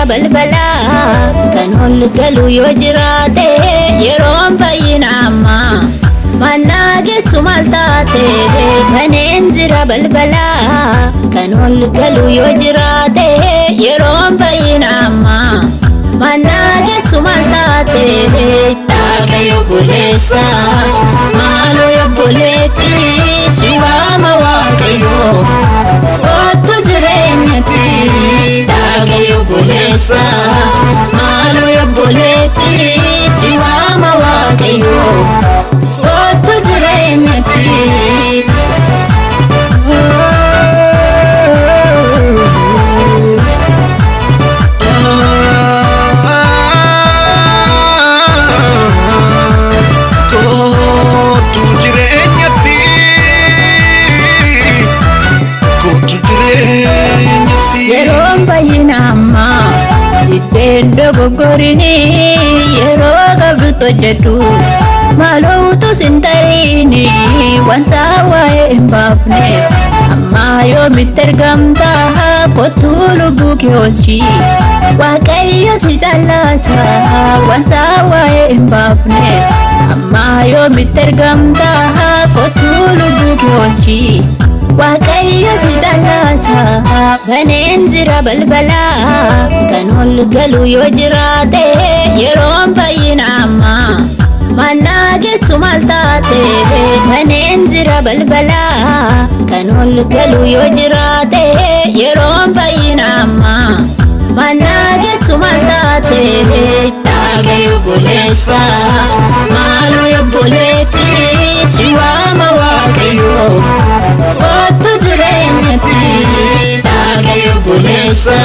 jira balbalaa kan ol galu yoo jiraate yeroon fayyina ammaa mannaa geessu maal taate. Baneen jira balbalaa kan ol galu yoo jiraate yeroon fayyina ammaa mannaa geessu maal taate. Dhaga'i obboleessa, maaloo obboleetti, si waama Waaqayyo, kottu jireenyatti. Dhaga'i obboleessa, maaloo obboleetti, si waama Waaqayyo, kottu jireenyatti. Kootu jireenyatti, kootu jireenyatti. Yeroon fayyina ammaa, diddeen dogoggorini, yeroo qabdutti hojjedhu maaloo utuu sin tariini wanta waa'ee hin baafne. Ammaa yoomitti argamta? Kottuu lubbuu kee oolchi, Waaqayyo si jaallata. Wanta waa'ee hin baafne, ammaa yoomitti argamta? Kottuu lubbuu kee oolchi, Waaqayyo si jaallata. Baneen jira balbalaa kan ol galu yoo jiraate yeroon fayyina ammaa mannaa geessu maal taate. Baneen jira balbalaa kan ol galu yoo jiraate yeroon fayyina ammaa mannaa geessu maal taate. Dhaga'i obboleessa, maaloo obboleetti, si waama Waaqayyo, kottu jireenyatti. Dhaga'i obboleessa,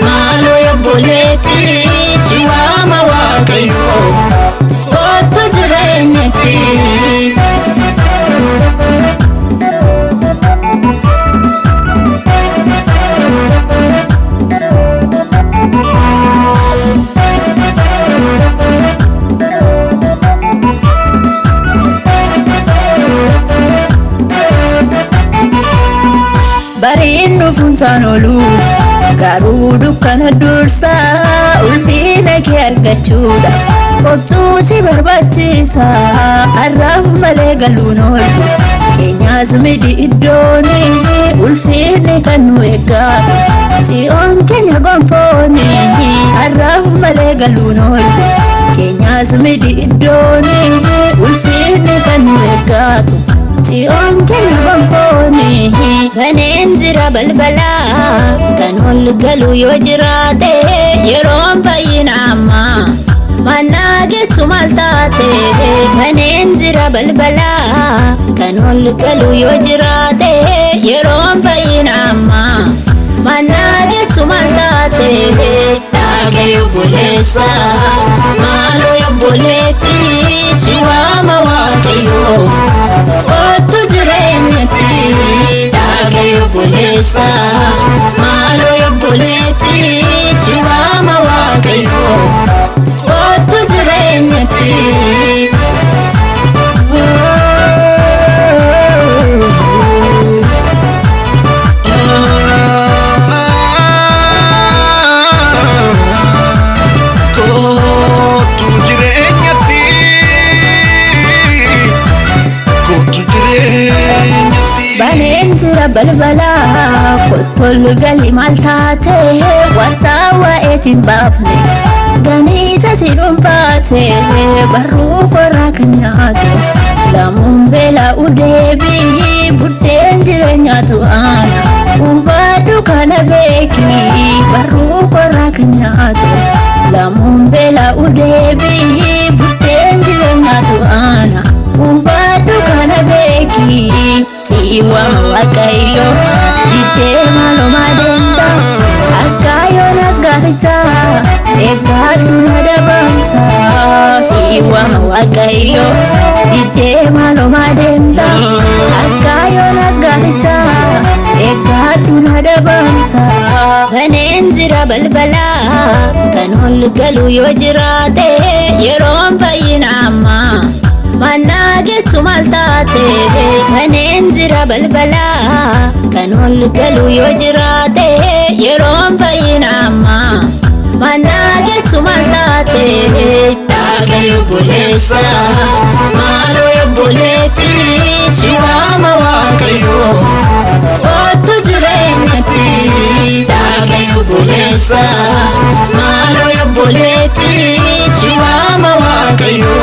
maaloo obboleetti, si waama Waaqayyo, kottu jireenyatti. Bariin dhufuunsaan oolu garuu dukkana dursaa ulfina kee argachuudha. Obsuu si barbaachisa, har'aaf malee galuun oolu. Keenyaas miti iddooni ulfinni kan nu eeggaatu. Si'oon keenya gonfooni, har'aaf malee galuun oolu. Keenyaas miti iddooni ulfinni kan nu eeggaatu. Si'oon keenya gonfooni. Baneen jira balbalaa kan ol galu yoo jiraate yeroon fayyina ammaa mannaa geessu maal taate. Baneen jira balbalaa kan ol galu yoo jiraate yeroon fayyina ammaa mannaa geessu maal taate. Dhaga'i obboleessa, maaloo obboleetti, si waama Waaqayyo, kottu jireenyatti. Dhaga'i obboleessa, maaloo obboleetti, si waama Waaqayyo, kottu jireenyatti. Kootu jireenyatti, kootu jireenyatti. Baneen jira balbalaa kottol gali maal taate. Wanta waa'ee sin baafne ganiisa si dhuunfaate, barruu korraa kan nyaatu lamuun beela'u deebii, buddeen jireenyaatu ana hubadhu kana beeki. Barruu korraa kan nyaatu lamuun beela'u deebii, buddeen jireenyaatu ana hubadhu kana beeki. Si waama Waaqayyo, diddee maaloo deemta? Akka Yoonaas gaaficha eeggadhu na dabamta. Si waama Waaqayyo, diddee maaloo deemta? Akka Yoonaas gaaficha eeggadhu na dabamta. Baneen jira balbalaa kan ol galu yoo jiraate yeroon fayyina ammaa mannaa geessu maal taate. Baneen jira balbalaa kan ol galu yoo jiraate yeroon fayyina ammaa taate. Dhaga'i obboleessa, maaloo obboleetti, si waama Waaqayyo, kottu jireenyatti. Dhaga'i obboleessa, maaloo obboleetti, si waama Waaqayyo,